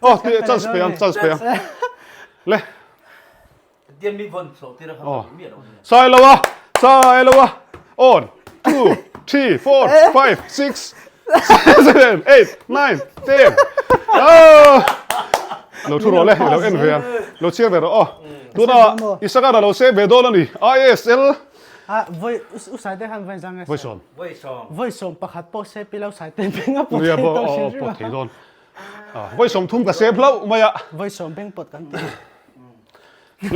Oh, ti chance pe ang, chance pe ang. Le. Tian mi von so tira kha mi lo. Sailoa, Sailoa. 1 2 3 4 5 6 7 8 9 10. Oh! Lo thu rawh le, lo en ve ang. Lo chhiar ve rawh aw. Tuna Isaka lo save ve dawn a ni. ISL Ah, voi u sai te khan voi zang Voi sawm. Voi sawm. Voi sawm pakhat pawh sep ilo sai te beng a pawt Nia thei pawh dawn aw hrim hrim pawt a. thei dawn. Ah, voi 30 ka sep hlauh mai a. Voi sawm beng pawt kan ti.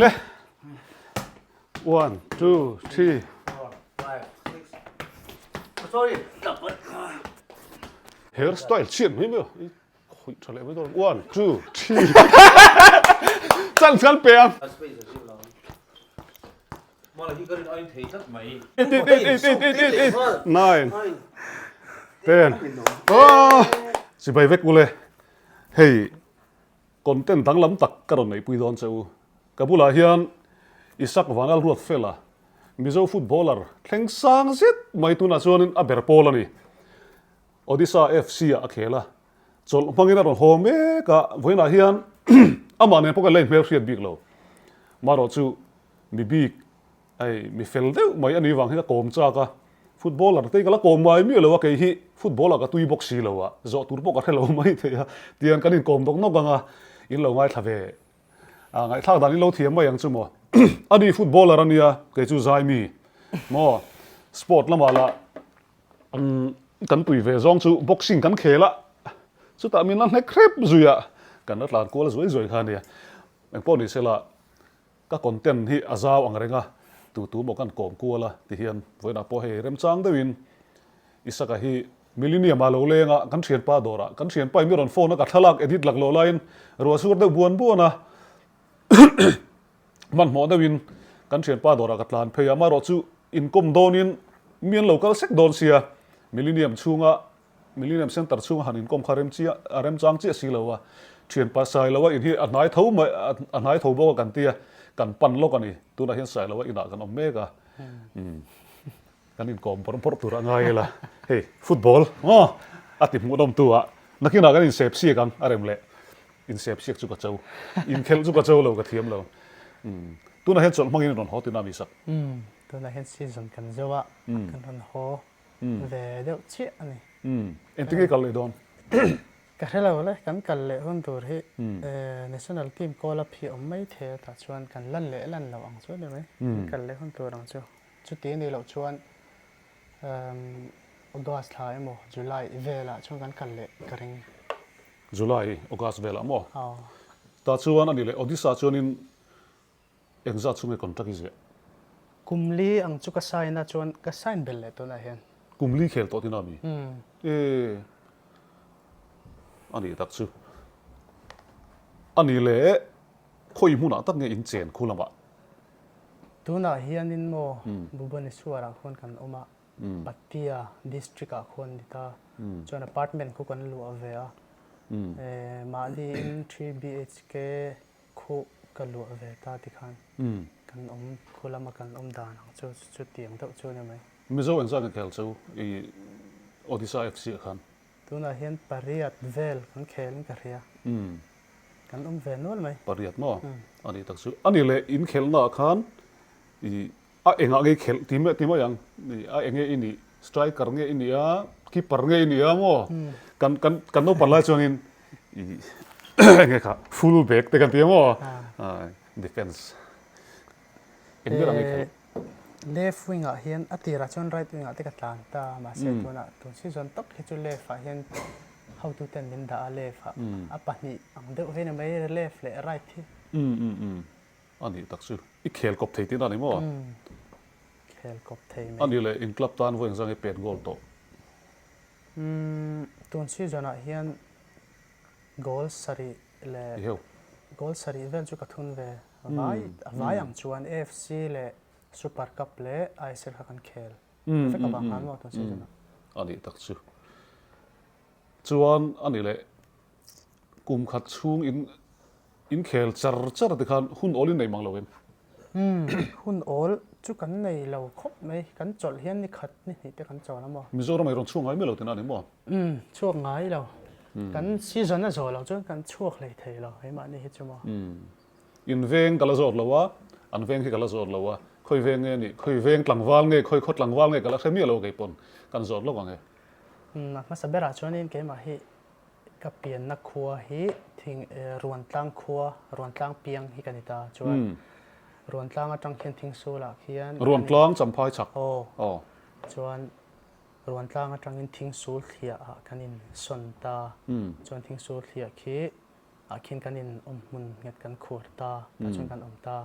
Le. 1 2 3 4 5 6 Sorry. Hair style chian mai mai. Khuih tha leh mai dawn. 1 2 3 Chance kan pe ang. Eight eight eight eight eight eight eight eight nine ten oh chibai vek ule hei content danglam tak ka rawn neihpui dawn che u ka bulah hian Isak Vanal ruat fela Mizo footballer thleng sang zet mai tunah chuanin a ber pawl a ni Odisha FC ah a khel a chawlh hmangin a rawn haw mek a vawiinah hian amah nen pawh kan la inhmel hriat bik lo marawh chu Mi bik, hei mi fel deuh mai a nih vang hian ka kawm chak a, footballer te hi ka la kawm ngai miah lo a, kei hi football ah ka tui bawk si lo a, zawh tur pawh ka hre lo mai thei a, tiang kan inkawm nawk nawk ang a, in lo ngaithla ve a, ngaihthlak dan in lo thiam mai ang chu maw, a ni footballer a nia, kei chu zai mi maw, sport lamah lah kan tui ve zawng chu boxing kan khel a, chutah min la hnek hrep zui a, kan la tlan kual zuai zuai kha a nia, engpawh ni sela. Ka content hi a zau ang reng a, tu tu maw kan kawm kual a ti hian vawiinah pawh hei remchang deuhin Isaka hi Millennium ah lo leng a, kan thianpa dawrah kan thianpa in mi rawn phone a ka thlalak edit lak loh laiin ruah sur deuh buan buan a hmanhmawh deuhin kan thianpa dawrah ka tlan phei a, amaherawh chu inkawm dawnin mi an lo kal sek dawn sia Millennium chhunga Millennium Centre chhunga han inkawm kha rem chiah a remchang chiah si lo a, thianpa Sailoa in hi a hnai tho mai a hnai tho bawk a kan ti a, kan pan lawk a ni. Tunah hian Sailoa inah kan awm mek a, umm kan inkawm bawrh bawrh tur a ngai ila, hei football maw a ti hmuhnawm tu ah nakinah kan insep siak ang a rem leh insep siak chu ka cho, inkhelh chu ka cho lo ka thiam lo. Umm tunah hian chawlh hmangin in rawn haw tina mi sak. Umm tunah hian season kan zo a, kan rawn haw. ve deuh chiah a ni. Umm, engtin nge kal leh dawn? Ka hre lo le, kan kal leh hun tur hi National team call up hi awm mai thei a, tah chuan kan lan leh lan lo ang chu a ni mai, kan kal leh hun tur ang chu. Chuti a nih loh chuan August thla emaw July velah chuan kan kal leh ka ring. July, August velah maw? Aw. Tah chuan a nih leh Odisha chuanin Engzat chu nge contract i ziah? Kum li ang chu ka sign a chuan ka sign belh leh tunah hian. Kum li khel tawh tina mi? E a nih tak chu. A nih leh khawi hmunah tak nge in chen khu lamah? Tunah hianin maw Bhubaneswar ah khuan kan awm a, Patia district ah khuan ni ta. Chuan apartment khu kan luah ve a, mahni in 3BHK Khuh ka luah ve ta ti khan kan awm khu lama kan awm dan ang chu chutiang deuh chu a ni mai. Mizo engzat nge khel chu i Odisha FC ah khan? Tunah hian pariat vel kan khel in ka hria. Kan awm ve nual mai. Pariat maw? A nih tak chu. A nih leh in khelhna ah khan i A engah nge i khelh ti mai ti mai ang, a enge i nih, striker nge i nih a, keeper nge i nih a maw? Kan kan kan naupang lai chuanin i enge kha full back te kan ti a maw? Defence eng ber ang i khelh? Left wing ah hian a tirah chuan right wing ah te ka tlan ta mahse tunah tun season tak hi chu left ah hian hotu ten min dah a left ah a pahnih ang deuh hi ni mai left leh right hi. A nih tak chu. I khel kawp thei tihna a ni maw? Umm, khel kawp thei mai. A nih leh in club tan vawi engzah nge pet goal tawh? Umm, tun season ah hian goal sarih leh Iheu. goal sarih vel chu ka thun ve. A vai a vai ang chuan AFC leh Super Cup leh ISL kha kan khel vek avang khan maw tun season ah. A nih tak chu. Chuan a nih leh kum khat chhung in In khel char char te khan hun awl in nei mang lo em? Umm, hun awl chu kan nei lo khawp mai. Kan chawlh hian ni khat ni hnih te kan chawl a maw? Mizoram ah i rawn chhuak ngai miah lo tihna a ni maw? Umm, chhuak ngai lo. Kan season a zawh loh chuan kan chhuak hlei thei lo keimahni hi chu maw. In veng ka la zawt lo a, an veng hi ka la zawt lo a, khawi veng nge nih, khawi veng tlangval nge, khawi khaw tlangval nge ka la hre miah lo kei pawn kan zawt lawk ang e. A hmasa berah chuanin keimah hi ka pianna khua hi thing Ruantlang khua, Ruantlang piang hi ka ni ta chuan Ruantlang atang khian Thingsulah khian Ruantlang Champhai chak. Aw. Chuan Ruantlang atangin Thingsul thliah ah kan in sawn ta. Chuan Thingsul thliah khi ah khian kan in awm hmun nghet kan khuar ta, tah chuan kan awm ta.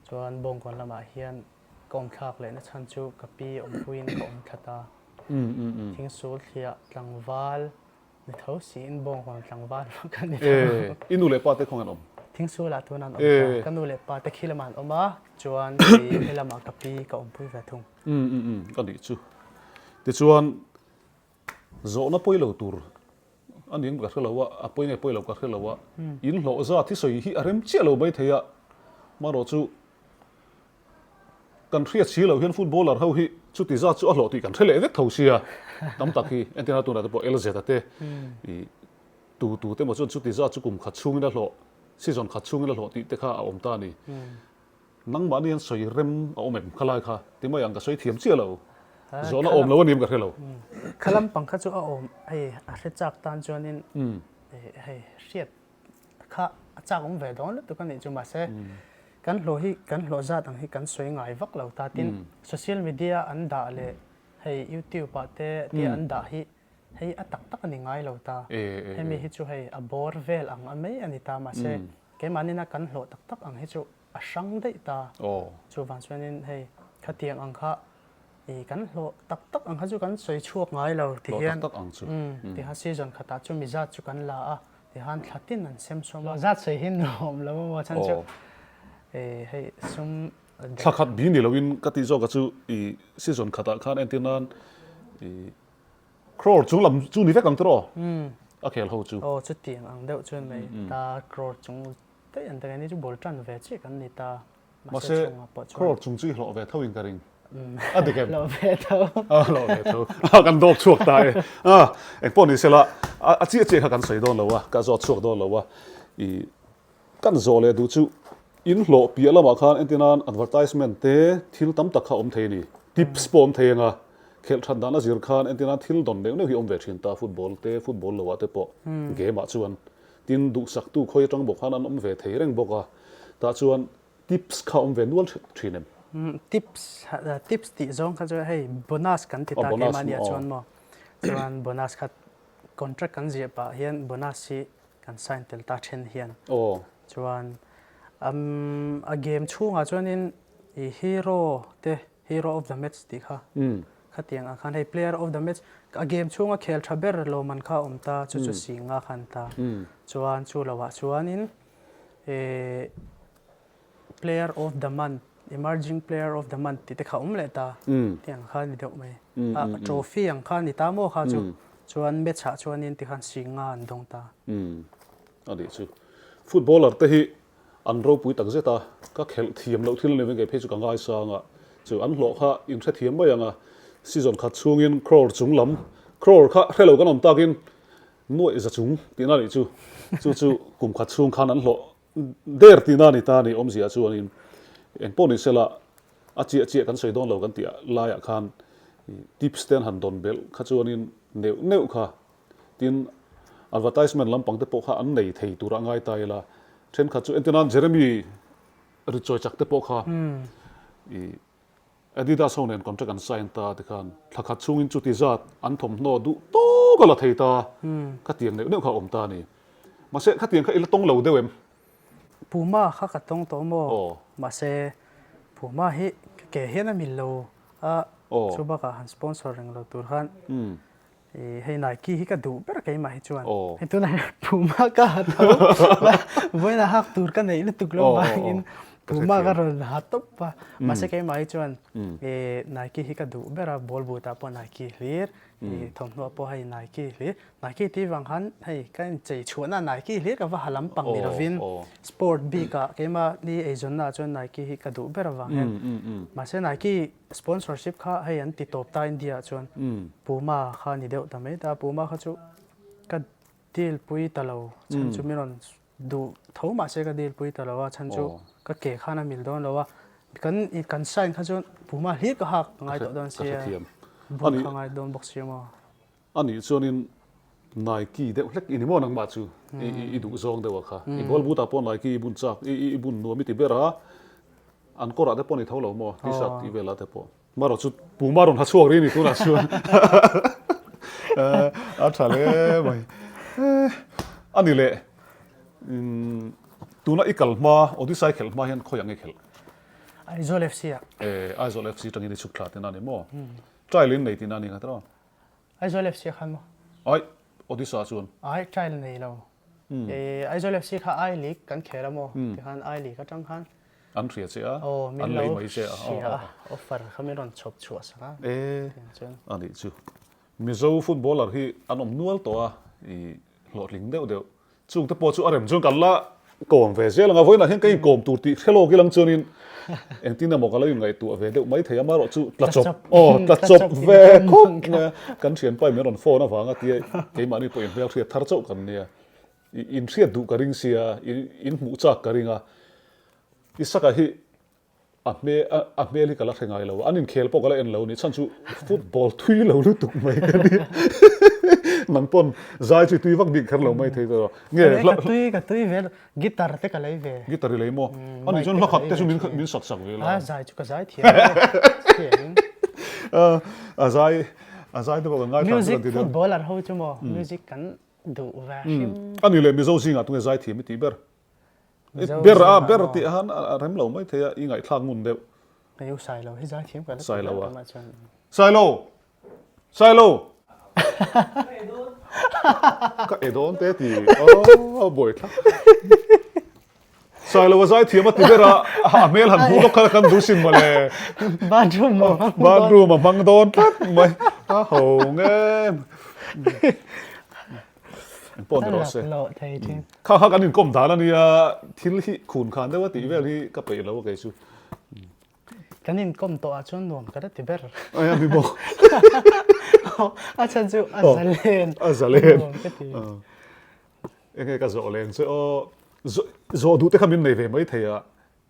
Chuan Bawngkawn lamah hian ka awm thlak lehna chhan chu ka pi awmpuiin ka awm thla ta. Thingsul thliah tlangval ni tho siin Bawngkawn tlangval pawh ka ni tho. I nu leh pa te khawngaih an awm? Thingsul ah tun an awm ta. Ka nu leh pa te khi lamah an awm a, chuan kei helamah ka pi ka awmpui ve thung. Umm umm umm ka nih chu. Tichuan zawhna pawi lo tur a ning ka hre lo a, a pawi nge pawi lo ka hre lo a, in hlawh zat hi sawi hi a rem chiah lo mai thei a, marawh chu kan hriat si lo hian footballer ho hi chuti zat chu a hlawh tih kan hre leh vek tho sia, tam tak hi entirna tunah te pawh LZ a te ih tu tu te maw chuan chuti zat chu kum khat chhungin a hlawh, season khat chhungin a hlawh tih te kha a awm ta a ni. Nangmahni an sawi rem a awm em kha lai kha ti mai ang ka sawi thiam chiah lo. Zawhna awm lo a nim ka hre lo. Kha lampang kha chu a awm hei a hre chak tan chuanin hei hriat kha a chak awm ve dawn lutuk a nih chu mahse kan hlawh hi kan hlawh zat ang hi kan sawi ngai vak lo ta tin social media an dah leh hei youtube ah te tia an dah hi hei a tak tak a ni ngai lo ta. Hemi hi chu hei a bawr vel ang a mai a ni ta mahse keimahni na kan hlawh tak tak ang hi chu a hrang daih ta. Chuvang chuanin hei khatiang ang kha i kan hlawh tak tak ang kha chu kan sawi chhuak ngai lo ti hian tiha season khatah chu mi zat chu kan la a tihan thla tin an sem sawm a. Zat sawi hi nuam lo maw chhan chu hei sum Thla khat bi ni loin ka tih zawk a chu i season khatah khan entir nan i crore chung lam chu ni vek ang tiraw a khel ho chu. Aw chutiang ang deuh chuan mai ta crore chung Daih an ta ni chu bul tan ve chiah kan ni ta. Mahse crore chung chu i hlawh ve tho in ka ring. A dik em? Hlawh ve tho. A hlawh ve tho. A kan dawp chhuak ta e. A engpawh ni sela a chiah chiah kha kan sawi dawn lo a, ka zawt chhuak dawn lo a. I kan zawh leh duh chu in hlawh piah lamah khan entir nan advertisement te thil tam tak kha awm thei a ni. Tips pawh awm thei anga khelh that dan a zir khan entir nan thil dawn neuh neuh hi awm ve thin ta football te football lo ah te pawh game ah chuan Tin, duhsaktu khawi atang bawk khan an awm ve thei reng bawk a, tah chuan tips kha awm ve nual thin em? Tips, tips tih zawng kha chu hei bonus kan ti ta keimahni ah chuan maw, chuan bonus kha contract kan ziah pah hian bonus hi kan sign tel ta then hian chuan a game chhungah chuanin i hero te Hero of the match tih kha khatiang ang khan hei player of the match a game chhunga khel tha ber lawmman kha a awm ta chu chu Singa khan ta chuan chu lovah chuanin eh player of the month emerging player of the month tih te kha a awm leh ta tiang kha a ni deuh mai a trophy ang kha a ni ta maw kha chu chuan match ah chuanin tikhan Singa an dawng ta. A nih chu footballer te hi An ropui tak zet a, ka khelh thiam loh thil ni veng kei phei chu ka ngaisang a, chu an hlawh kha in hrethiam mai ang a, season khat chhungin crore chung lam, crore kha hre lo kan awm takin nuaih za chung tihna a nih chu, chu chu kum khat chhung khan an hlawh der tihna a ni ta a ni awmzia chuanin engpawh ni sela a chiah chiah kan sawi dawn lo kan tih laiah khan tips te an han dawn belh kha chuanin neuh neuh kha Tin, advertisement lampang te pawh kha an nei thei tur a ngai ta ila, thenkhat chu entir nan Jeremy richawi chak te pawh kha i Adidas ho nen contract an sign ta ti khan thla khat chhungin chuti zat an thawmhnaw duh tawk a la thei ta, khatiang neuh neuh kha a awm ta a ni. Mahse khatiang kha i la tawng lo deuh em? Puma kha ka tawng tawh maw? Mahse Puma hi ka ke hian a mil lo a, chu bakah han sponsor reng lo tur khan I hei Nike hi ka duh ber keimah hi chuan. Hei tunah hian Puma ka ha tho. Vawiin ah hak tur ka neih lutuk lo vangin Puma ka rawn ha tawp a. Mahse keimah hi chuan i Nike hi ka duh ber a, ball boot ah pawh Nike hlir, i thawmhnaw pawh hei Nike hlir. Nike tih vang khan hei ka inchei chhuahna Nike hlir ka va ha lampang ni lovin sport bik ah keimah ni eizawnna ah chuan Nike hi ka duh ber avang hian. Mahse Nike Sponsorship kha hei an ti tawp ta India ah chuan Puma kha ni deuh ta mai ta, Puma kha chu ka deal pui ta lo chhan chu min rawn duh tho mahse ka deal pui ta lo a chhan chu ka ke khan a mil dawn lo a kan kan sign kha chuan Puma hlir ka hak a ngai tawh dawn sia bun kha ngai dawn bawk sia maw. A nih chuanin Nike deuh hlek i ni maw nangmah chu i duh zawng deuh a kha i ball boot ah pawh Nike i bun chak i bun nuam i ti ber a an kawrah te pawh ni tho lo maw t-shirt tih velah te pawh. Marawh chu Puma rawn ha chhuak rih a ni tunah chuan a tha hle mai. A ni leh tuna i kal hma Odisha i khelh hma hian khawi ang i khelh? Aizawl FC ah. E Aizawl FC tangin i chhuk thla tihna a ni maw? Trial in nei tihna a ni nghat rawh. Aizawl FC khan maw? Ai Odisha chuan. Ai trial nei lo. E Aizawl FC kha I League kan khel a maw? Tikhan I League atang khan An hria che a, an lei mai che a. Hria a, offer kha min rawn chhawp chhuah sak a. E, a nih chu. Mizo footballer hi an awm nual tawh a, i hlawhtling deuh deuh. Chung te pawh chu a rem chuan kan la kawm ve zel ang a, vawiinah hian ka inkawm tur tih hre lawk ilang chuanin engtin emaw ka lo inngaihtuah ve deuh mai thei a, amaherawh chu tla chawp, aw tla chawp ve khawp mai a, kan thianpa in min rawn phone avanga tia keimahni pawh inhmelhriat thar chauh kan nia. Inhriat duh ka ring sia, in hmuh chak ka ring a. Isaka hi a hmel a hmel hi ka la hre ngai lo a, an inkhel pawh ka la en lo ni chhan chu football thui lo lutuk mai ka ni. Nang pawn zai chu i tui vak bik kher lo mai thei tawh. Nge hla ka tui ka tui ve guitar te ka lei ve. Guitar i lei maw? Ani chuan hla khat te chu min min sak sak ve la. A zai chu ka zai thiam lo. A zai a zai te pawh kan ngaithla Music footballer ho chu maw music kan Duh ve hrim. A ni leh Mizo zingah tunge zaithiam i tih ber? Ber a ber tih han a rem lo mai thei a, i ngaihthlak ngun deuh. Kei u Sailo hi zaithiam ka la ti ber tumah chuan. Sailo! Sailo! Ka e dawn te ti. Aww buaithlak. Sailo a zaithiam a ti ber a, a hmel han hmuh lawk kha kan duh sin mawle. Bathroom a hmang dawn. Bathroom a hmang dawn tlat mai. A ho ngem. Engpawh ni rawh se. Kha kha kan inkawm dan a nia, thil hi khun khan deuh a tih vel hi ka peih lo a kei chu. Kan inkawm tawh ah chuan nuam ka la ti ber. Ai a ni bawk. A chhan chu a zalen. A zalen. Nuam ka ti. Enge ka zawh leng che aw, zawh duh te kha min nei ve mai thei a,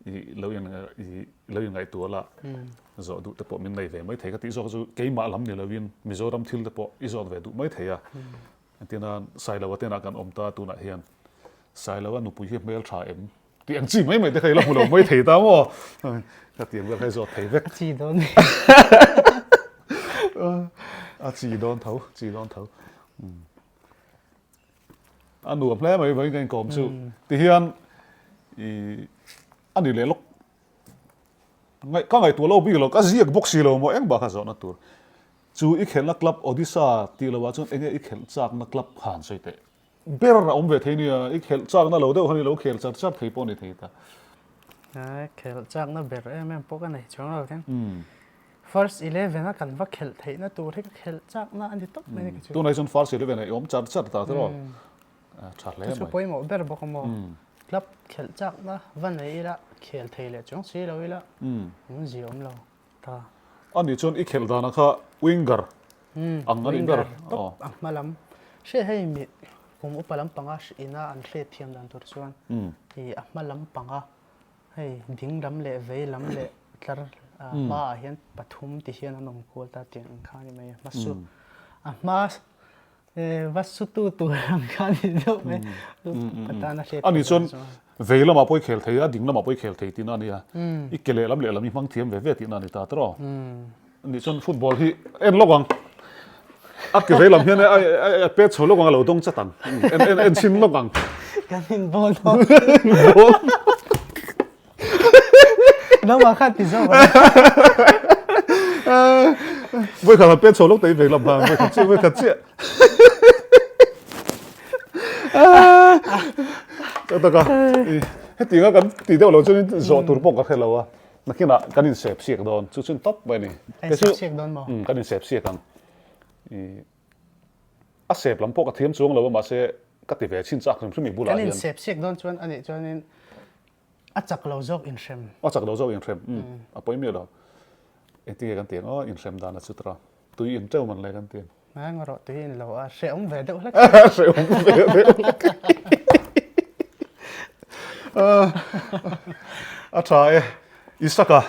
i lo in i lo in ngaihtuah la, zawh duh te pawh min nei ve mai thei ka tih zawk chu keimah lam ni lovin Mizoram thil te pawh i zawt ve duh mai thei a, entirna Sailoa te inah kan awm ta tunah hian Sailoa nupui hi hmel tha em tih ang chi mai mai te kha i la hmu lo mai thei ta maw, ka tih ang vel kha i zawt thei vek. A chi dawn ni. A chi dawn tho, chi dawn tho. A nuam hle mai vawiin ka inkawm chu. Tihian i a ni leh lawk. Ngaih ka ngaihtuah lo bik lo, ka ziak bawk si lo maw engmah kha zawhna tur. Chu i khelhna club Odisha tih loah chuan enge i khelh chakna club khan sawi teh. Ber a awm ve thei nia, i khelh chakna lo deuh khan i lo khel char char thei pawh a ni thei ta. Khelh chakna ber em em pawh ka nei chuang lo khin. First 11 a kan va khelh theihna tur hi ka khelh chakna a ni tawp mai ka chu. Tunah hi chuan first 11 ah i awm char char ta tiraw? Tha hle mai. Chu pawimawh ber bawk a maw? Club khelh chakna va nei ila khel thei leh chuang si lo ila awm zia awm lo ta. A nih chuan i khelh danah kha winger ang a nih ber. Winger tawp a hma lam. Hriat hei mi kum upa lampanga ina an hriat thiam dan tur chuan i a hma lampanga Hei ding lam leh vei lam leh tlar hmaah hian pathum ti hian an awm kual ta tiang ang kha a ni mai a. Hma su a hma va sutu tur ang kha a ni deuh mai. Patana hriat Ani chuan vei lamah pawh i khel thei a, ding lamah pawh i khel thei tihna a nia. I ke lehlam lehlam i hmang thiam ve ve tihna a ni ta tawh. Nih chuan football hi en lawk ang. A ke vei lam hian a pet chho lawk ang a lo dawng chat ang. En en en chhin lawk ang. Kan in ball dawn. Ball. Nangmah khan ti zawk ang. Voi khat han pet chho lawk ta i vei lam khan voi khat chiah voi khat chiah. Tak tak a. Hetianga kan ti deuh lo chuan zawh tur pawh ka hre lo a. Nakinah kan insep siak dawn, chu chuan tawp mai a ni. Kan insep siak dawn maw? Umm, kan insep siak ang. I a sep lam pawh ka thiam chuang lo a, mahse ka ti ve chhin chak hrim hrim i bulah hian. Kan insep siak dawn chuan a nih chuanin a chak lo zawk inhrem. A chak lo zawk inhrem, umm, a pawi miah lo. Engtin nge kan ti ang aw, inhrem dan a chu tawh a, tui in teuh man le kan ti ang. Ngai rawh tui in lo a hrehawm ve deuh hlek. Hrehawm ve deuh hlek. A tha e. Isaka,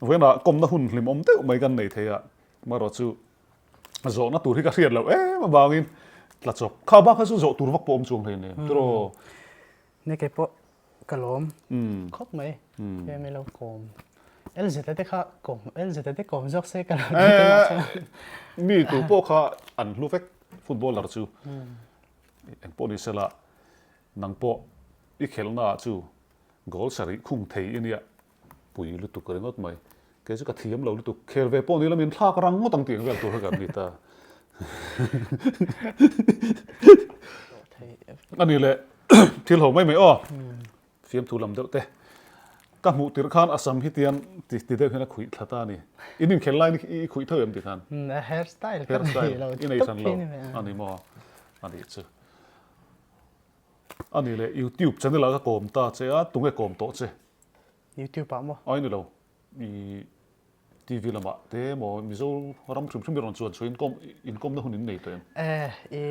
vawiinah kawmna hun hlimawm deuh mai kan nei thei a. Marawh chu zawhna tur hi ka hriat loh em avangin tla chawp. Kha bak kha chu zawh tur vak pawh awm chuang hlei nen. Tiraw? Ni kei pawh ka lawm khawp mai. He mi lo kawm. LZ te kha kawm LZ te kawm zawk se ka lo ti keimah chuan. Mi tu pawh kha an hlu vek footballer chu. Eng pawh ni sela nang pawh i khelhna ah chu goal sarih khung thei i nia pui lutuk ringawt mai. Kei chu ka thiam lo lutuk khel ve pawh ni la min thlak rang ngawt ang tih ang vel tur kha kan ni ta. A ni le thil ho mai mai aw. Fiamthu lam deuh te. Ka hmuh tirh khan a sam hi tian ti ti deuh hian a khuih thla ta a ni. In inkhel laiin i khuih tho em ti khan? A hair style ka nei lo. I nei hran lo a ni maw? A nih chu. A ni le YouTube channel ah ka kawm ta che a, tunge kawm tawh che? YouTube ah maw? Ai ni lo. I TV lamah te emaw Mizo ram hrim hrim i rawn chuan chhuah inkawm inkawmna hun in nei tawh em? Eh, i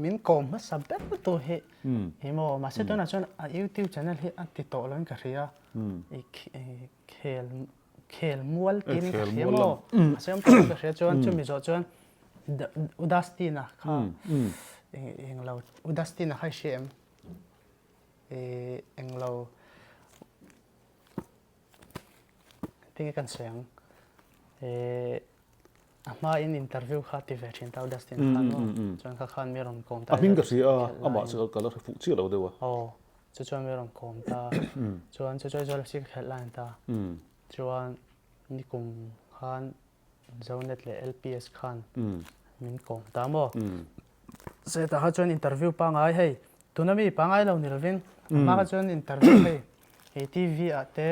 min kawm hmasa ber tu hi i maw mahse tunah chuan a YouTube channel hi a ti tawh loin ka hria i khel khel mual tiin ka hria maw mahse awm tawh loin ka hria chuan chumi zawh chuan Udastina kha englo Udastina kha i hria em? I englo Tinge kan sawi ang? Eh, a hma in interview kha ti ve thin ta Dustin khan maw? Chuan kha khan mi rawn kawm ta. A hming ka hria a, amah chu ka la hre fuh chiah lo deuh a. Aw, chu chuan mi rawn kawm ta. Chuan chu chuan Zuala si ka khelh lai a ni ta. Chuan nikum khan Zonet leh LPS khan min kawm ta maw? Setah kha chuan interview pangai hei tuna mi pangai lo ni lovin a hma kha chuan interview hei i TV ah te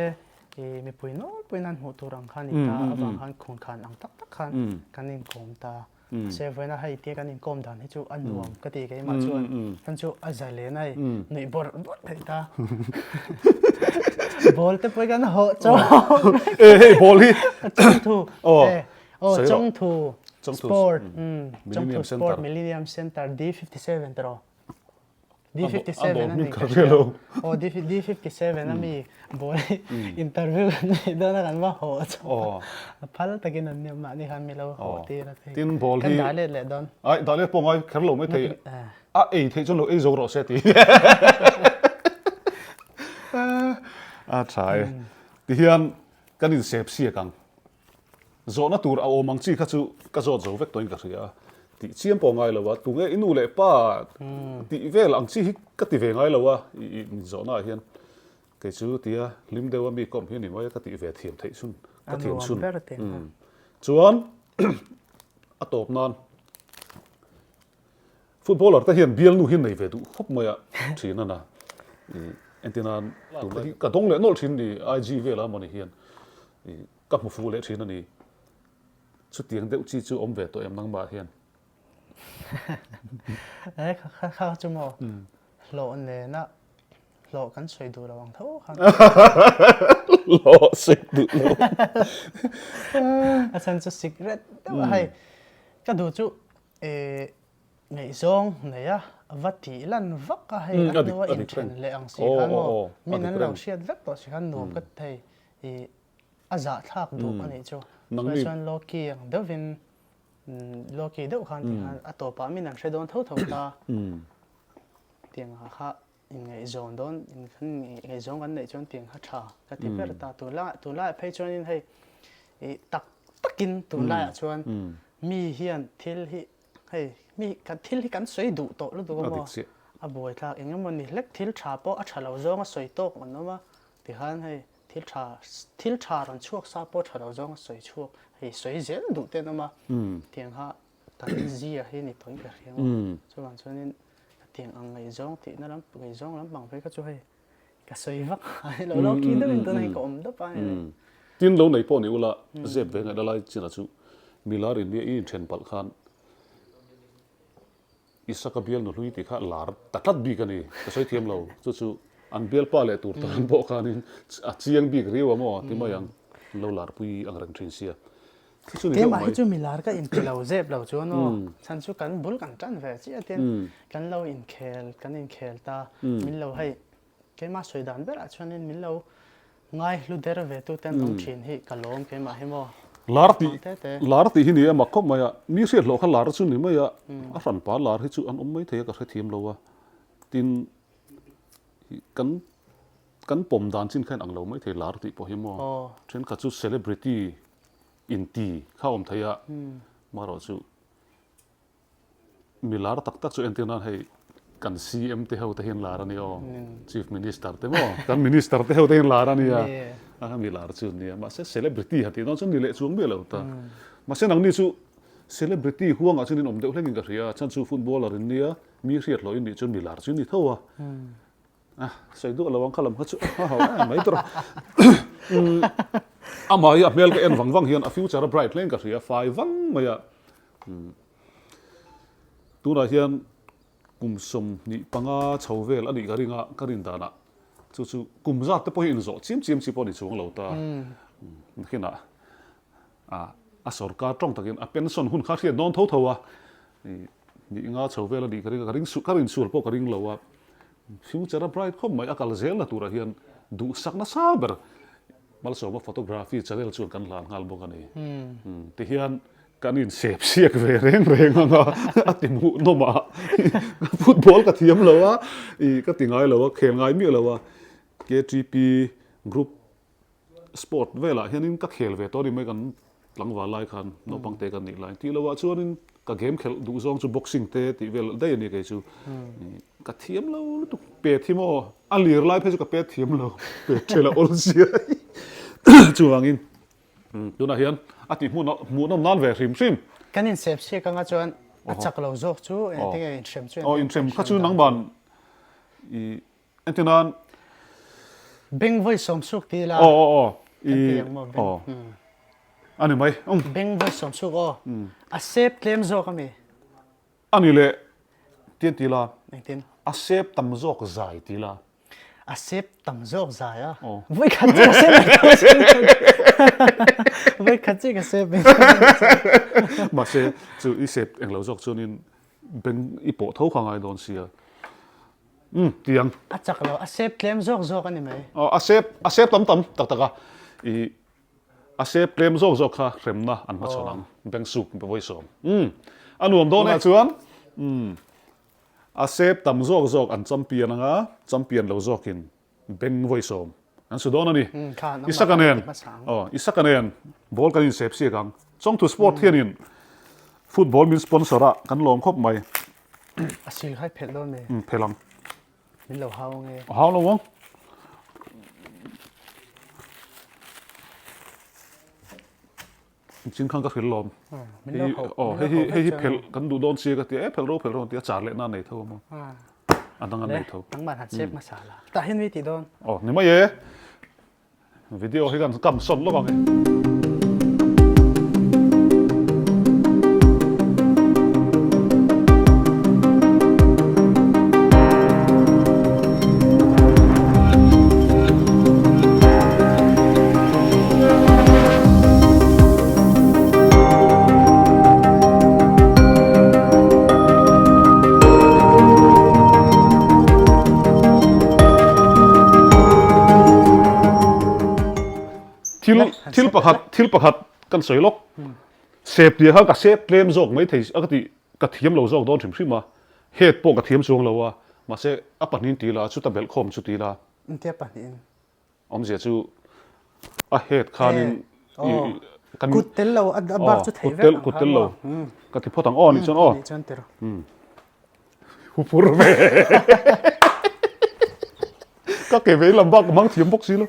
i mipui nawlpuiin an hmuh tur ang khan i ta avang khan khun khan ang tak tak khan kan inkawm ta. Mahse vawiina hei tia kan inkawm dan hi chu a nuam ka ti keimah chuan chuan chu a za len a hei nuih bawrh bawrh theih ta. Ball te pawh hi kan hawh chawk. E hei ball hi Chawngthu aw Chawngthu Sport Chawngthu Sport Millennium Centre D57 tiraw D57 a ni ka hria aw D57 a mi ball hi interview kan neih dawn a kan va hawh chawk a phal takin an nia mahni khan mi lo hawh tir a thei tin ball hi kan dah let leh dawn ai dah let pawh ngai kher lo mai thei a ei theih chuan lo ei zo rawh se ti a tha e tihian kan insep siak ang Zawhna tur a awm ang chi kha chu ka zawt zo vek tawhin ka hria a, tih chiam pawh ngai lo a, tunge i nu leh pa tih vel ang chi hi ka ti ve ngai lo a, i min zawhna ah hian kei chu tia hlim deuh a mi kawm hi a ni mai a ka tih ve thiam theih chhun ka thiam chhun chuan a tawp nan Footballer te hian bialnu hi nei ve duh khawp mai a thin a na. Entir nan tunlai hi ka dawng leh nawlh thin ni IG velah mawni hian ka hmu fuh leh thin a ni. Chutiang deuh chi chu awm ve tawh em nangmah hian? E kha kha chu maw hlawh nena hlawh kan sawi duh lo ang tho khan. Hlawh sawi duh lo. A chhan chu secret deuh a hei ka duh chu E ngaihzawng nei a, va tih lan vak a hei a hnua inthen leh ang si khan maw min an lo hriat vek tawh si khan nuam ka ti thei i a zahthlak duh a nih chu. Chuan chuan Loki ang deuhin Loki deuh khan ti khan a tawpah min an hre dawn tho tho ta tiang ah kha Inngaihzawn dawn inngaihzawng kan neih chuan tiang kha tha ka ti ber ta. Tunlai tunlaiah phei chuanin hei ih tak takin tunlaiah chuan mi hian thil hi hei mi kan thil hi kan sawi duh tawh lutuk a maw a buaithlak eng emaw ni hlek thil tha pawh a tha lo zawng a sawi tawk an awm a tikhan hei thil tha thil tha rawn chhuak sa pawh tha lo zawng a sawi chhuak hei sawi zel duh te an awm a tiang kha kan zia hi ni tawhin ka hria maw chuvang chuanin Hetiang ang ngaihzawng tihna lam ngaihzawng lampang phei kha chu hei ka sawi vak a lo lo khi deuhin tunah hi ka awm dap a ni. Tin lo nei pawh ni ula zep ve ngaihna lai chinah chu milar in nia i inthen palh khan Isaka bial nuhlui tih kha lar ta tlat bik a ni ka sawi thiam lo chu chu an bialpa leh tur tan pawh khanin a chiang bik riau a maw ti mai ang lo larpui ang reng thin sia. Keimah hi chu milar ka inti lo zep lo chuan aw chhan chu kan bul kan tan ve chiah tin kan lo inkhel kan inkhel ta min lo hei keimah sawi dan berah chuanin min lo ngai hlu der ve tu ten awm thin hi ka lawm keimah hi maw. Lar tih lar tih hi ni a mak khawp mai a mi hriat hlawh kha lar chu ni mai a a hranpa lar hi chu an awm mai thei a ka hrethiam lo a tin kan Kan pawm dan chin kha in ang lo mai thei lar tih pawh hi maw? Thenkhat chu celebrity inti kha awm thei a, marawh chu mi lar tak tak chu entir nan hei kan CM te ho te hian lar a nia aw, Chief Minister te maw, kan Minister te ho te hian lar a nia, a mi lar chu nia, mahse celebrity han tih dawn chuan ni leh chuang miah lo ta. Mahse nangni chu celebrity huangah chuan in awm deuh hlekin ka hria, chhan chu footballer in nia, mi hriat hlawh in nih chuan mi lar chu ni tho a. A sawi duah lo ang kha lam kha chu a ho em mai tur a. Amah hi a hmel ka en vang vang hian a future a bright hle in ka hria fai vang mai a. Tunah hian kum 25 chho vel a nih ka ring a, ka rin danah chu chu kum zat te pawh hi inzawh chiam chiam chi pawh a ni chuang lo ta. Nakinah a sorkar tawng takin a pension hun kha hriat dawn tho tho a. Nih nga chho vel a nih ka ring a, ka ring ka rin sual pawh ka ring lo a, future a bright khawp mai, a kal zel na turah hian duhsak nasa ber Malsawma photography channel chuan kan hlan nghal bawk a ni. Tihian kan insep siak ve reng reng ang a, a ti hmuh nawm a, football ka thiam lo a, ih ka ti ngai lo a, khel ngai miah lo a, KTP group Sport velah hianin ka khel ve tawh a ni mai kan tlangval lai khan naupang te kan nih lai tih loh ah chuanin ka game khelh duh zawng chu boxing te tih vel daih a ni kei chu ka thiam lo lutuk pet hi maw a lir lai phei chu ka pet thiam lo pet ṭhel a awl zia chuvangin tunah hian a ti hmuh hmuhnawm nan ve hrim hrim. Kan insep siak anga chuan a chak lo zawk chu engtin nge inhrem chu aw inhrem kha chu nangman i Entir nan. Beng vawi sawm suk ti ila. Aw aw aw. I aw. A ni mai. Um. Beng vawi sawm suk aw. A sep tlem zawk ami. A ni le. Tian ti ila. Engtin? A sep tam zawk zai ti ila. A sep tam zawk zai a. Aw. Vawi khat chi ka sep mai tho sin. Vawi khat chi ka sep mai tho. Mahse chu i sep englo zawk chuanin beng i pawh tho kha ngai dawn sia. Umm tiang. A chak lo, a sep tlem zawk zawk a ni mai. Aw a sep, a sep tam tam tak tak a, i a sep tlem zawk zawk kha hremna an hmachhawn ang, bank suk vawisawm. Umm a nuam dawn e. Tunah chuan umm a sep tam zawk zawk an champion ang a, champion lo zawkin Beng vawisawm an su dawn a ni. Isaka nen aw Isaka nen ball kan insep siak ang. Chawngthu Sport hianin football min sponsor a kan lawm khawp mai. A sil khai phelh dawn mi? Um phelh ang. Min lo hau ange. A hau lo ang. Chin khan ka hrilh lawm. Aw hei hi hei hi phelh kan duh dawn sia ka ti a, e phelh ro phelh ro an ti a, char leh na nei tho a maw. A dang an nei tho. Nangmah han sep hmasa la. Tah hian mi tih dawn. Aw ni mai e. Video hi kan kam sawn lawk ang e. Thil thil pakhat thil pakhat kan sawi lawk sep tih kha ka sep tlem zawk mai thei a ka tih ka thiam lo zawk dawn hrim hrim a head pawh ka thiam chuang lo a mahse a pahnihin ti la chuta belh khawm chu ti la. Engtia pahnihin? Awmzia chu a head khanin kan kut tel lo a bak chu thei vek kut tel lo ka ti phawt ang aw nih chuan aw nih chuan tiro hupur ve ka ke vei lam bak ka hmang thiam bawk si lo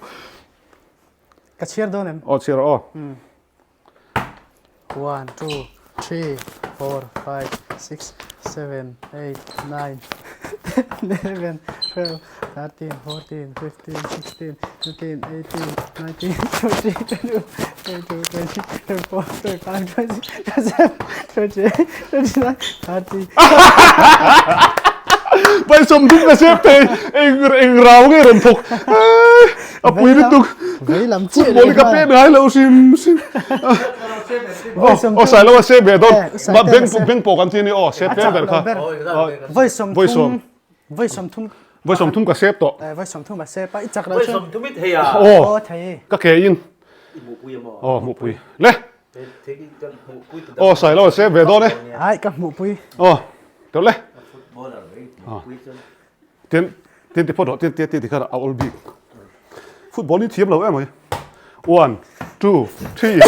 ka chhiar dawn em aw chhiar aw 1, 2, 3, 4, 5, 6, 7, 8, 9, 10, 11, 12, 13, 14, 15, 16, 17, 18, 19, 20, 21, 22, 23, 24, 25, 26, 27, 28, 29, 30. Pai sawm dum ka sep thei eng eng rau nge rawn thawk a pui lutuk Vei lam chiah football hi ka pet ngai lo hrim hrim. Aw Sailo a save ve dawn. Ma beng beng pawh kan ti a ni aw save tlem ber kha. Vawi 30 vawi 30 vawi 30 ka save tawh. Vawi 30 a save a i chak lo chuan. Vawi 30 i thei a. Aw thei. Ka ke in. I hmuhpui a maw? Aw hmuhpui. Le. Aw Sailo a save ve dawn e. Ai ka hmuhpui. Aw tawh le. Footballer mai hmuhpui chuan. Tin tin ti phawt rawh tin tin ti kha a awl bik. Football hi thiam lo em mai. One, two, three.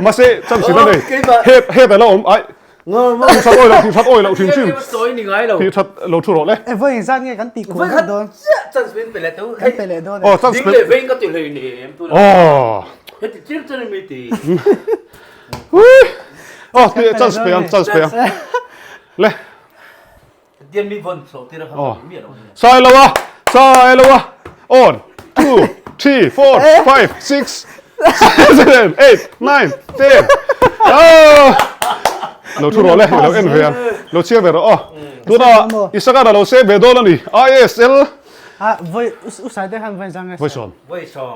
Mahse chance la nei. He he ta la awm ai. Ti that awi lo ti that awi lo hrim hrim. Ti that lo thu rawh le. E vawi engzat nge kan tih kual vek dawn. Chance min pe leh tho. Kan pe leh dawn. Oh chance pe. Ding leh veng ka ti hlei nem tu. Oh. Heti chir chir mi ti. Oh ti chance pe ang chance pe ang. Le. Sailoa Sailoa One two three four five six seven eight nine ten Lo thu rawh le lo en ve ang lo chhiar ve rawh aw tuna Isaka lo save ve dawn a ni ISL Voi u Saite khan voi zang Voi sawm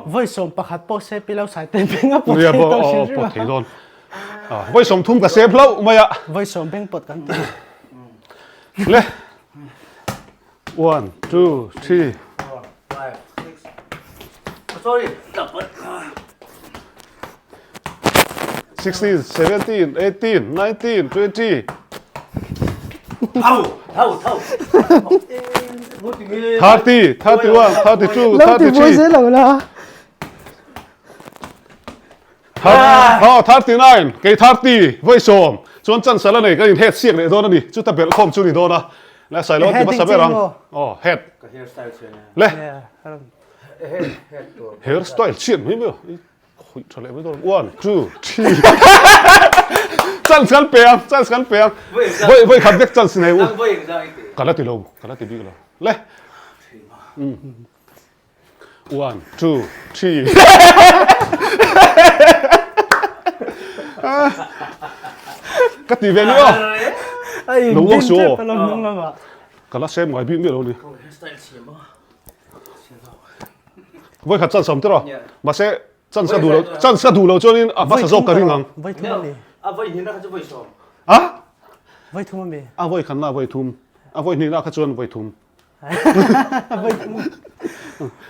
Voi sawm pakhat pawh save ilo Saite beng a pawt thei dawn hrim hrim a pawt thei dawn Voi 30 ka save hlauh mai a Voi sawm beng pawt kan ti Le. One, two, three. Four, five, six. Oh, sorry. 16, 17, 18, 19, 20. Thau, thau, thau. 30, 31, 32, 33. Lo la. Aw 39 kei 30 vawi sawm chuan chance la nei kan in head siak leh dawn a ni chuta belh khawm chu ni dawn a le Sailo ti hmasa ber ang aw head le hair style chhiat mai mai i khawih tha leh mai dawn one two three chance kan pe ang chance kan pe ang vawi vawi khat vek chance nei u ka la ti lo ka la ti bik lo le One, two, three. Ka ti ve ni aw. Lo uang su aw. Ka la sem ngai bik miah lo ni. Voi khat chance awm tiraw. Mahse chance ka duh lo chance ka duh lo chuanin a hmasa zawk ka ring ang. Voi thum ami. A voi hnihna kha chu voi sawm. A? Voi thum ami. A voi khatna voi thum. A voi hnihna kha chuan voi thum.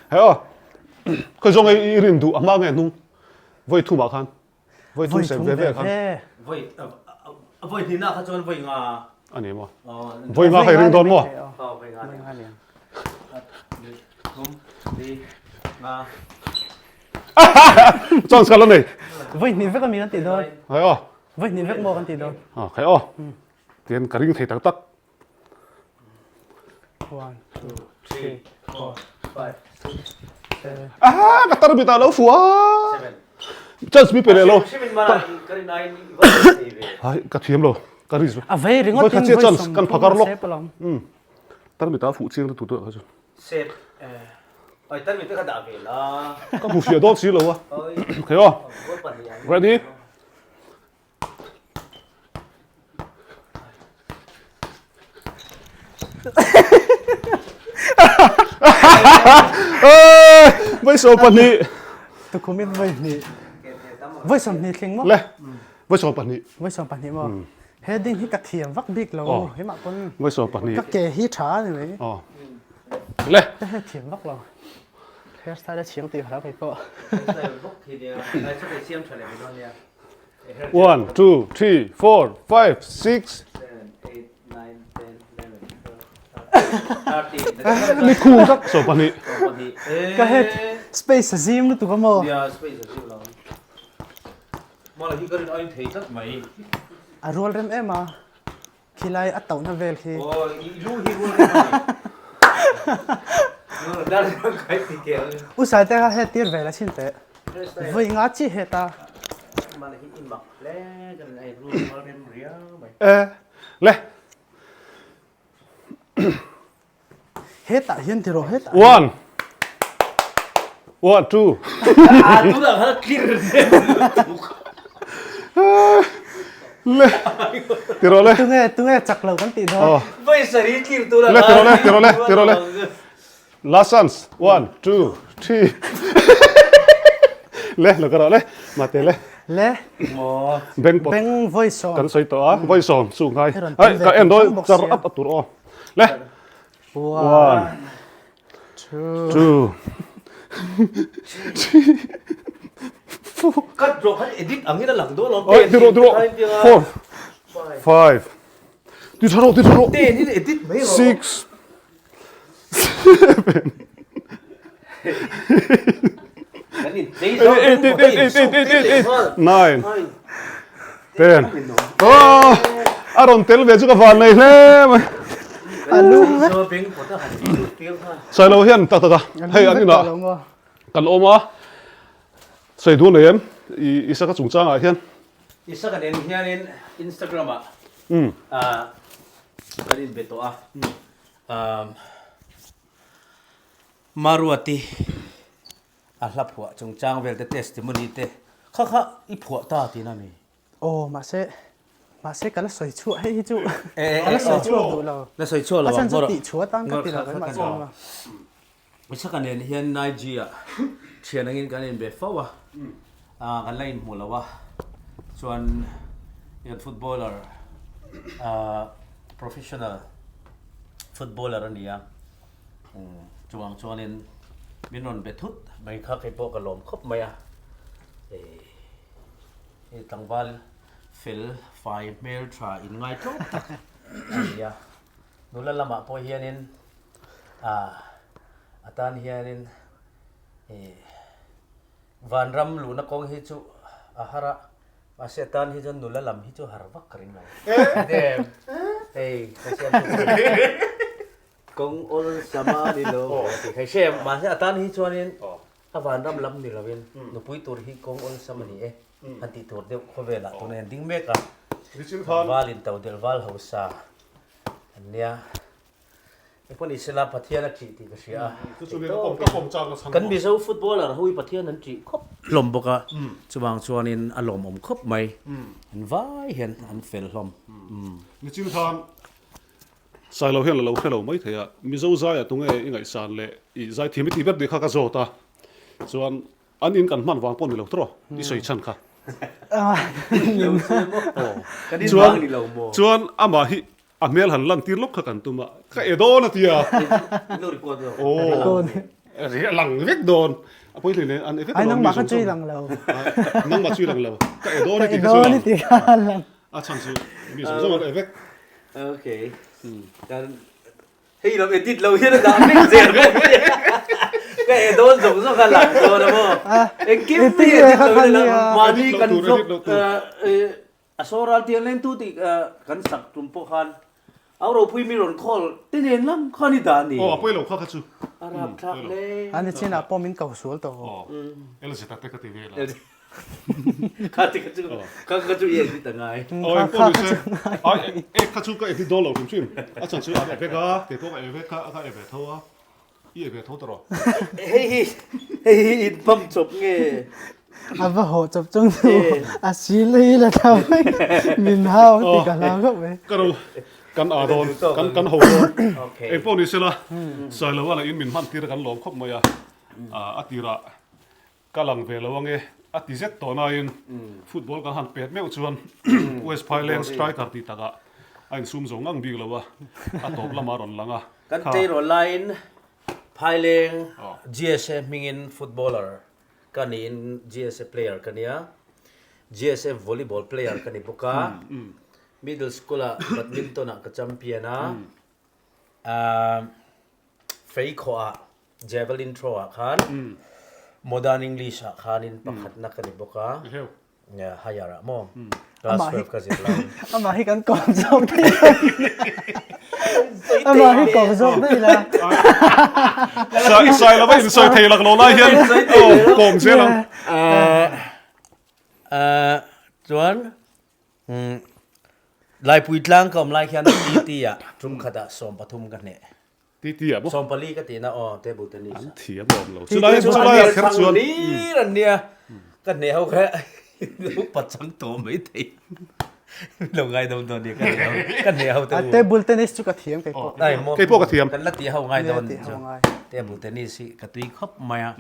He aw, khawi zawng i rin duh a hma nge hnung vawi thum ah khan vawi thum sem ve ve khan. Vawi hnihna kha chuan vawi nga. A ni maw? Vawi nga kha i ring dawn maw? Vawi nga ni. Thum, li, nga. Chance ka la nei. Vawi hnih vek a mi kan tih dawn. Khai aw. Vawi hnih vek maw kan tih dawn. Khai aw. Tian ka ring thei tak tak. 1, 2, 3, 4, 5, 6, 7. Ah, ka tar bit ah lo fu a. Chance mi pe leh lo. Ai, ka thiam lo. Ka ris. A vei ringawt in voi chance kan phakar lok. Um. Tar mit ah fu chiang tu tu kha chu. Sep. Ai tar mit ka dah ve la. Ka hmu fiah dawn si lo a. Khai aw. Ready? Voi 12. Tukhumin voi hnih. Voi 20 tling maw? Le. Voi 12. Voi 12 maw? Heading hi ka thiam vak bik lo. Hei mah pawn. Voi 12. Ka ke hi tha ani mai. Oh. Le. Ka he thiam vak lo. Hairstyle a chiang tih hla kei pawh. Hairstyle bawk khi nia. Ai chu kei siam tha leh mai dawn nia. One, two, three, four, five, six. Seven, eight, nine, ten, eleven, twelve, thirteen. Ni khung tak 12. Ka head space a zim lutuk a maw? Nia space a zim lo. Mala hi ka rin aiin thei tlat mai. A rual rem em a. Khilai a tohna vel khi. Aw i lu hi rual rem a ni. U Saite kha het tir vel a chin teh. Vui nga chi het a. E le. Hetah hian ti rawh hetah. One. One, two. Ah, tu dah kha clear. Le. Ti rawh le. Tunge tunge chak lo kan tih dawn. Vai sari clear tu Le ti rawh le ti rawh le ti rawh le. Last chance. One, two, three. Le lo ka rawh le mate le. Le. Beng pawt. Beng vawi sawm. Kan sawi tawh a vawi sawm chu ngai. Ai ka en dawn char up a tur aw. Le. One. Two. Three. Four. Cut rawh khan edit angin a lang dawn alawm. Oi ti rawh ti rawh. Four. Five. Ti tha rawh ti tha rawh. Ten in edit mai rawh. Six. Seven. Eight, eight, eight, eight, eight, eight, eight, eight, nine, ten. Oh, a rawn tel ve chu ka van nei hle mai. Sailo hian tak tak a, hei an inah kan awm a, sawi duh nei em i Isaka chungchangah hian. Isaka nen hianin Instagram ah kan inbe tawh a. Maruati a hla phuah chungchang vel te testimony te kha kha i phuah ta tihna mi? Aw mahse mahse ka la sawi chhuah hei hi chu ka la sawi chhuak duh lo. La sawi chhuak lo ang. A chhan chu tih chhuah atan ka ti lo keimah chuan a. Isaka nen hian Naiji ah thian angin kan inbe fo a, kan la inhmu lo a, chuan kan footballer professional footballer a ni a, chuvang chuanin min rawn be thut mai kha kei pawh ka lawm khawp mai a, hei tlangval fel fai hmel tha inngai tlawm tak a ni a. Nula lamah pawh hianin ah a tan hianin ih vanram luhna kawng hi chu a har a, mahse a tan hi chuan nula lam hi chu har vak ka ring lo. Hei ka siam kawng awlsam a ni lo tih kha i hre em? Mahse a tan hi chuanin a vanram lam ni lovin nupui tur hi kawng awlsam a ni e han tih tur deuh khawvelah tuna hian ding mek a, val in to delh val hausa. An nia. Engpawh ni sela Pathian a ṭih tih ka hria a. Kan Mizo footballer ho hi Pathian an ṭih khawp hlawm bawk a, chuvang chuanin a lawmawm khawp mai. An vai hian an fel hlawm. Nichin khan Sailo hian la lo hre lo mai thei a, Mizo zaiah tunge i ngaihsan leh i zaithiam i tih ber tih kha ka zawt a, chuan An in kan hman vang pawh ni lo tawh i sawi chhan kha. Chuan chuan amah hi a hmel han lan tir lawk kha kan tum a, ka e dawn a tia. Aw a lang vek dawn. A pawi hlei nen an e vek alawm mi zawng zawng. Nangmah chu i lang lo. Ka e dawn i tih kha chu lang. A chhan chu mi zawng zawng an e vek. Okay. Hei lam edit lo hian a dah vek zel bawk nia. Ka e dawn zawk zawk a lang dawn a maw. Engkim hi edit lo hian a lang. Mahni kan vlog a saw ral tiang leng tu tih kan sak tum pawh khan au ropui mi rawn call te nen lam khan i dah a ni. Aw a pawi lo kha kha chu. A rapthlak hle. A ni chinah pawh min ko sual tawh. Aw LZ a te ka ti vel a. Kha te kha chu kha kha chu i edit a ngai. Aw eng pawh ni se ai e kha chu ka edit dawn lo hrim hrim a chhan chu an e vek a kei pawh ka e vek kha ka e ve tho a i e ve tho ta rawh. Hei hi hei hi in pump chawp nge. A va haw chawp chung chu a sil hi la thla mai min hau ang tih ka hlau khawp mai. Ka ro kan a dawn kan kan ho dawn eng pawh ni sela Sailoa lah in min hman tir a kan lawm khawp mai a a tirah Ka lang ve lo ange, a ti zet tawh nain football kan han pet meuh chuan West Phaileng striker tih takah a insum zo ngang bik lo a, a tawp lamah a rawn lang a. Kan tleirawl laiin Phaileng GSA hmingin footballer ka niin GSA player ka nia, GSA volleyball player ka ni bawk a, middle school-ah badminton-ah ka champion a, Feikhawhah Javelin throw ah khan Modern English ah khanin pakhatna ka ni bawk a, higher ah maw class 12 ka zir lai. Amah hi kan kawm zawk daih la. Amah hi kawm zawk daih la. Sai lova insawi thei lak lo lai hian kawm zel ang. Chuan Laipui tlang ka awm lai khian TT ah tum khatah 13 ka hneh. TT ah maw? 14 ka tihna aw table tennis ah. An thiam awm lo. Chulai chulai ah kher chuan. Hlir an nia. Ka hneh ho kha upa chang tawh mai thei. Lo ngai dawn dawn nia ka hneh ho ka hneh ho te u. Table tennis chu ka thiam kei pawh. Ai maw. Kei pawh ka thiam. Kan la tih ho ngai dawn nih chu. Table tennis hi ka tui khawp mai a.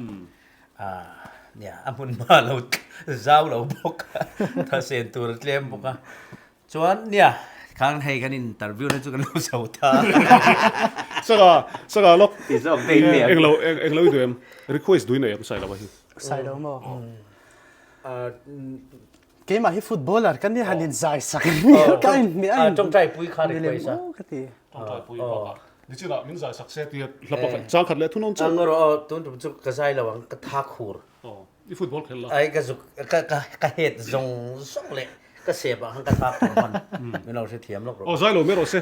Nia, a hmun hma lo zau lo bawk a, thasen tur a tlem bawk a. Chuan nia, khang hei kan interview na chu kan lo zo ta. Saka, saka lawk. Ti zawk daih mai ang. Englo, englo i duh em? Request duh i nei em Sailova hi? Sailo maw? Keimah hi footballer ka nia han inzai sak ka inhmeh a in Tawngtai pui kha request a. Ka ti. Tawngtai pui bakah nichinah min zai sak se tia hla pakhat chang khat leh thunawn chu. Ang erawh aw tun tum chu ka zai lo ang ka tha khur. Aw i football khel la. Ai ka zuk ka ka ka het zawng zawng leh ka sep ah khan ka tha khur hman min lo hrethiam lawk rawh. Aw zai lo mai rawh se.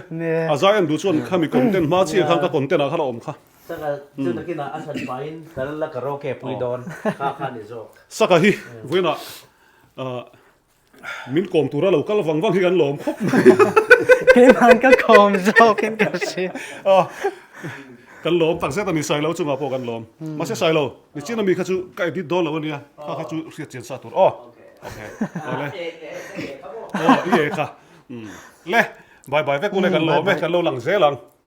A zai an duh chuan khami content hma chiah khan ka content ah khan a awm kha. Saka chu nakinah a hran pahin kan la karaoke pui dawn kha kha ni zawk. Saka hi vawiinah min kawm tura lo kal vang vang hi kan lawm khawp mai. Keimahn ka kawm zawkin ka hria. Kan lawm tak zet a ni Sailo chungah pawh kan lawm. Mahse Sailo, nichin ami kha chu ka edit dawn lo ania, kha kha chu hriat chian sa tur aw. Okay, awle. Aw, i e kha. Le, bye bye vek ule kan lawm e, kan lo lang zel ang.